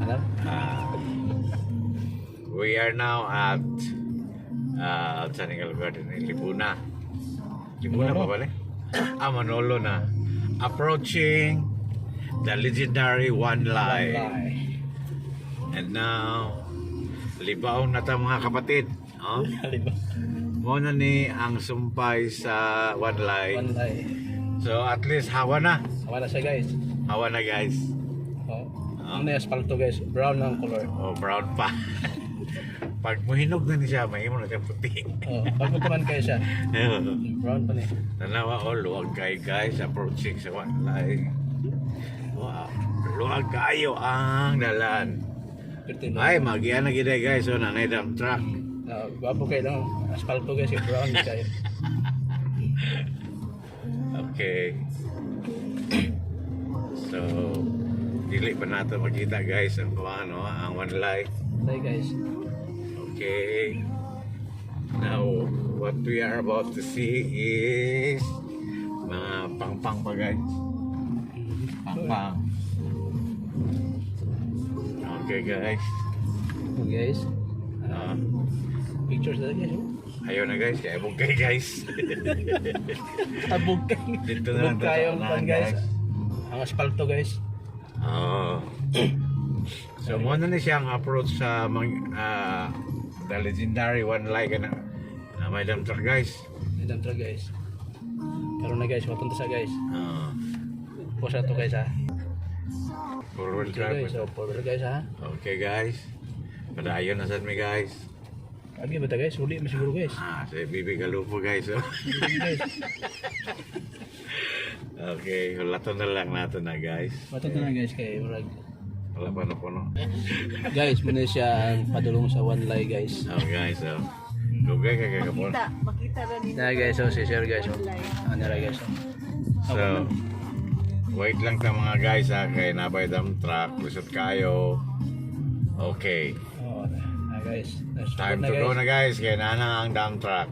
Ano? We are now at sa lugar din, Libuna. Libuna Manolo. Pa ba ni? Ah, Manolo na. Approaching the legendary One Lie. Lie. And now, libaong na ta, mga kapatid. Oh? Diba? Mo na ni ang sumpay sa One Lie. One lie. So at least hawa na. Wala siya, guys. Hawa na, guys. Oh. Ano yung asfalto, guys? Brown ang color. Oh, brown pa. Pag muhinog na ni siya, mahimo na siya puti. Oh, bago pa man kayo siya. Brown pa ni. Tanawa, oh, luwag kay, guys, approaching sa One Lie. Wow, luwag kayo ang dalan. Pirti no. Ay, magian na gid eh, guys, oh, nanay dump truck. Ah, gwapo kayo lang. Asfalto, guys, yung brown kayo. Okay. So, dili pa nato makita, guys, ang kung ano, ang One Lie. Lie, guys. Okay. Now, what we are about to see is mga pangpang pa, guys. Pangpang. Okay, guys. Oh, guys. Ah, Pictures na, guys. Oh. Ayaw na, guys, kaya abog kay, guys. Abog kayo. Dito na lang Abog kayo sa ang unahan, pan, guys. Ang asfalto, guys. Oo. So mo na ni siyang approach sa mga the legendary One Like na na may dump truck, guys. May dump truck, guys. Karon na, guys, mapunta sa, guys. Posa to, guys, ha. Four wheel Okay, drive. guys, so four wheel, guys, ha. Okay, guys. Padayon na sad mi, guys. Agi ba ta, guys? Uli mo siguro, guys. Ah, sa Bibi Galupo, guys. Oh. Uli, guys. Okay, hulaton na lang nato na, guys. Matunto na, guys, kay murag. Wala pa na puno. Guys, muna siya ang padulong sa One Lie, guys. Oh guys, oh. Dugay kay kagapon. Makita, makita ra ninyo. Na, guys, oh, si Sir, guys, oh. Online. Ano ra, guys, oh. So, wait lang ta, mga guys, ha, kay nabay dump truck, lusot kayo. Okay. Oh, na, guys. Nice Time na, to go guys. na, guys, kay nana ang dump truck.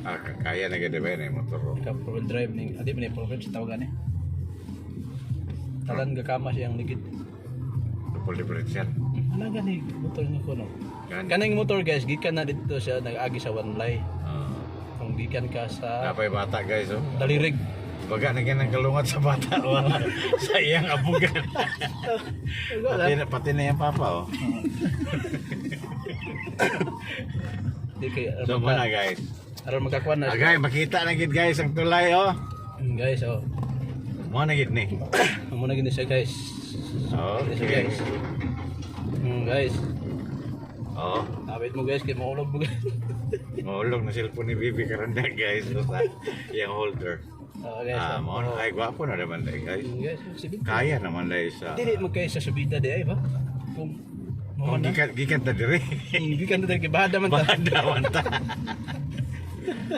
Ah, kaya na gid ba na yung motor, oh. Ka four wheel drive ning adi man ni four wheel sa tawagan eh. Talan gakama siyang ligid. Double differential. Ano gani motor nga ko no? Gani. Kaning motor, guys, gikan na dito siya nag-agi sa One Lie. Ah, Kung gikan ka sa napay bata, guys, oh. Dalirig. Baga na ganang kalungat sa bata oh, sa iyang abugan. Pati na yung papa, oh. Di kay So mo na, guys. aron makakuan na. Ah, guys, makita na gid, guys, ang tulay, oh. Guys, oh. Mo na gid ni. Amo na gini siya, guys. Gini siya, Okay. guys. Guys. Oh, Nawit mo, guys, kay mahulog mo, guys. mahulog na cellphone ni Bibi karon na, guys, sa iyang holder. Oh, guys. Ah, Oh. mo na ay gwapo na naman dai, guys. Guys, sige. Kaya naman dai sa Dili mo kay sa subida di ay ba? Kung mo Kung na. gikan gikan ta diri. Gikan ta kay bahada man ta. Bahada ta.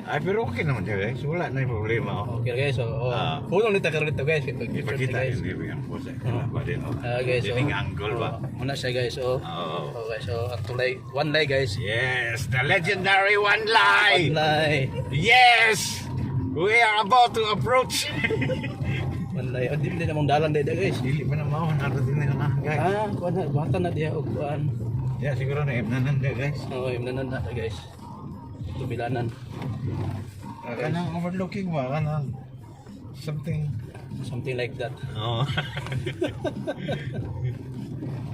Ay, pero okay naman siya, guys. Wala na yung problema, oh. Okay, guys, so oh. Ah. Hulong ni ta karon dito, guys, kay pag-picture ta, Ipakita guys. yung Bibi ang pose. Ba din, oh. Ah, guys, oh. Dining angle ba? Oh, muna siya, guys, oh. Oh. Oh, guys, oh, ang tulay, One Lie, guys. Yes, the legendary One Lie. One Lie. Yes! We are about to approach. One Lie. Oh, di din namang dalan dito, guys. Dili pa na mao nato din na, guys. Ah, kuan na, buhatan na diha og kuan. Ya, siguro na imnanan da, guys. Oh, imnanan na guys. Tubilanan. Kanang overlooking ba kanang something Something like that. Oh.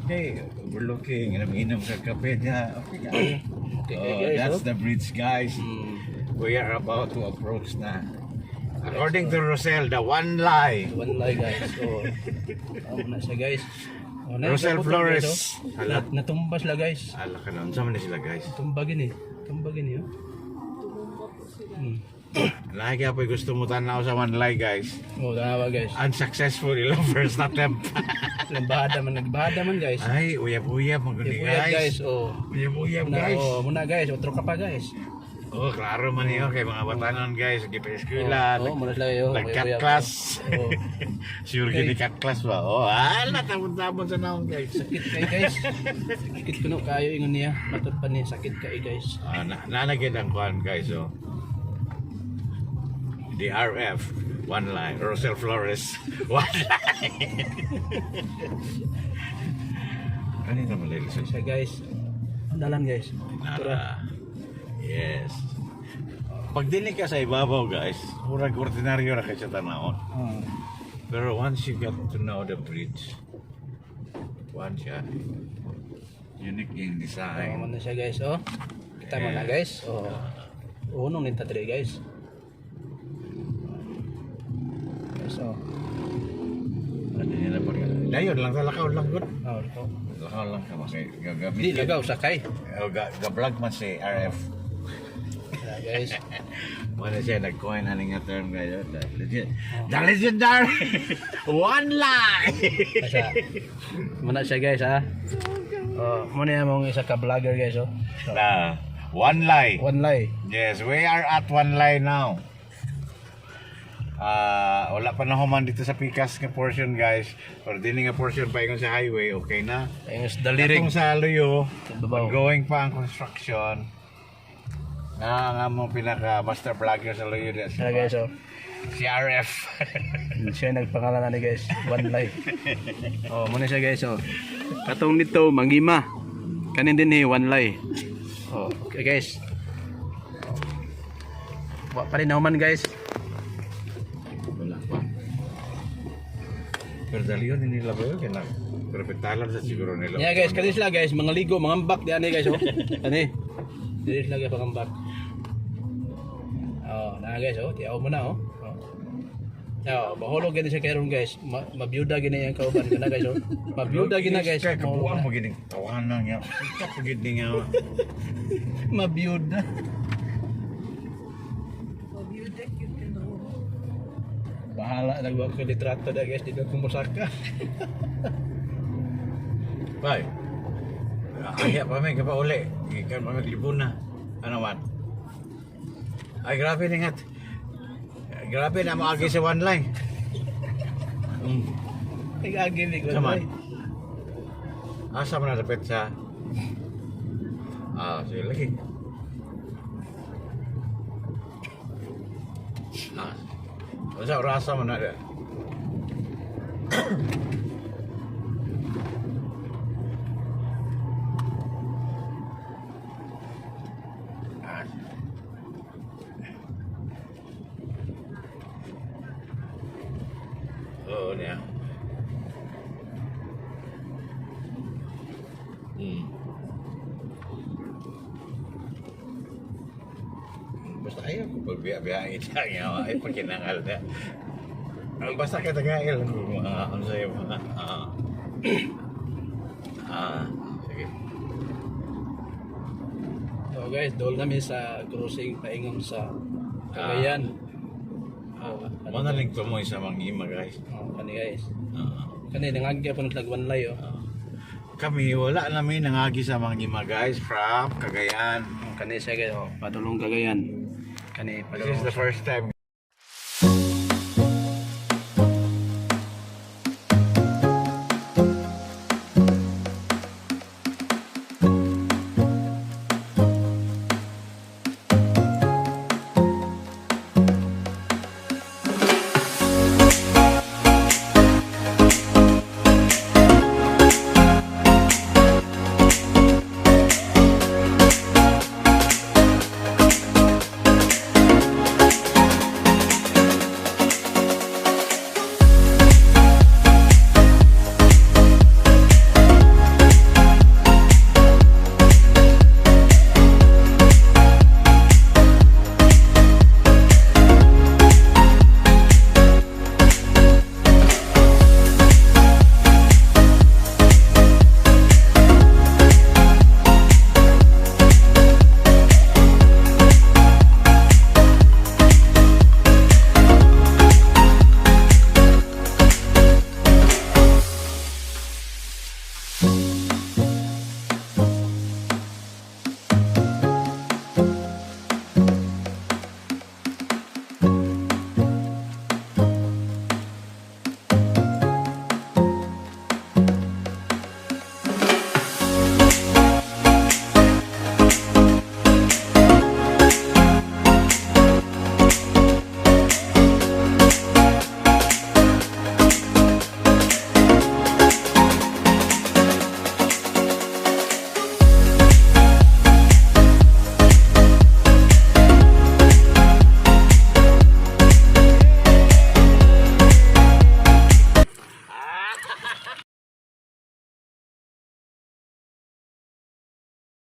Okay, overlooking, inom-inom ka kape niya. Okay ka. Okay, Oh, guys. that's Oh. the bridge, guys. We are about to approach na. According to Rosel, the One Lie. One Lie, guys. So, oh, na siya, guys. Oh, na, Rosel guys, Flores. oh. Hala. Natumba sila, guys. Ala ka na, unsa man ni sila, guys? Tumba gini. Tumba gini, oh. Tumumba po sila. Lagi po gusto mo tanaw sa One Lie, guys. Oh, tanawa, guys. Unsuccessful ilang first attempt. Nagbahada man, nagbahada man, guys. Ay, uyab-uyab maguni, Uyab, guys. guys, oh. Uyab-uyab, Muna, guys. oh, muna, guys, otro ka pa, guys. Oh, klaro man yun kay mga batanon, guys, gipa-eskwela, Oh, muna sila kayo. nag-cut Uyab-uyab, class. oh. Sure gini cut class ba? Oh, ala tabon-tabon sa naon, guys. Sakit kay, guys. Sakit kuno kayo ingon niya. Matod pa niya sakit kay, guys. Ah, na nanagid ang kuan, guys, oh. The RF, one line. Rosel Flores, one line. Ano yung naman lilisan? Siya, guys. Ang dalan, guys. Tara. Yes. Pag dili ka sa ibabaw, guys, murag ordinaryo ra kay sa tanawon. Pero once you get to know the bridge, one siya. Unique in Oh, design. man na siya, guys, oh. Kita mo na, guys. Oh. Unong ninta diri, guys. Guys, oh. Ano nila pa rin? Dayon lang, lakaw lang gud. Oh, ito. Lakaw lang ka makay gagamit. Di lagaw sakay. Oh, ga-vlog man si RF. Tara, guys. Wala siya nag-coin ani nga term, guys. The legendary one line. Basta muna siya, guys, ha. Oh, muna yung mong isa ka vlogger, guys, oh. Na, one lie. One lie. Yes, we are at one line now. Ah, wala pa na human dito sa Pikas nga portion, guys. Pero dili nga portion pa ingon sa highway, okay na. Ayun sa dalirig. Katong sa Luyo, Babaw. ongoing pa ang construction. Na nga mo pinaka master vlogger sa Luyo di, si, Tara, guys, oh. si RF. Siya yung nagpangalan na ni, guys. One lie. Oh, muna siya, guys, oh. Katong nito mangima. Kanin din eh, one lie. Oh, okay, guys. Wa pa rin naman, guys. Wala pa. Pero dali yun nila ba yun? Kaya pero pitalan sa siguro nila. Yeah, guys, kani sila, guys, mga ligo, mga ambak di ani, guys, oh. Kani. Dili sila, guys, pangambak. Oh, na, guys, oh, tiaw mo na, oh. Oh. Oh, mahulog gani siya karon, guys. Mabiyuda gini ang kauban kana, guys, oh. Mabiyuda gina, guys. Kaya kabuang mo gining tawanan nga. Sikat po gid nga. Mabiyuda. Mabiyuda yun ka no. Bahala nagwa ko litrato da, guys, dito ko mosaka. Bye. Ay, pa may kapauli. Ikan pa may libuna. Ano man? Ay, grabe ningat. Grabe na mo agi sa one line. Nag-agilig ko. Sama. Asa man na dapat sa. Ah, sige lagi. Ah. Unsa rasa man na? Ah. Oo niya. Basta ayaw ko pagbiya-biyain lang yaw. Ay, pagkinangal na. Ang basta ka tagail. Ano sa'yo? Ah, sige. So guys, dool kami sa crossing paingon sa Cagayan. Oh, Manaling tumoy sa mga ima, guys. Oh, kani, guys. Ah. Kani nangagya pa nag wanlay, oh. Kami, wala namin nangagi sa mga ima, guys, from Cagayan. Oh, kani siya, guys, oh, padulong Cagayan. Kani This is padulong. the first time.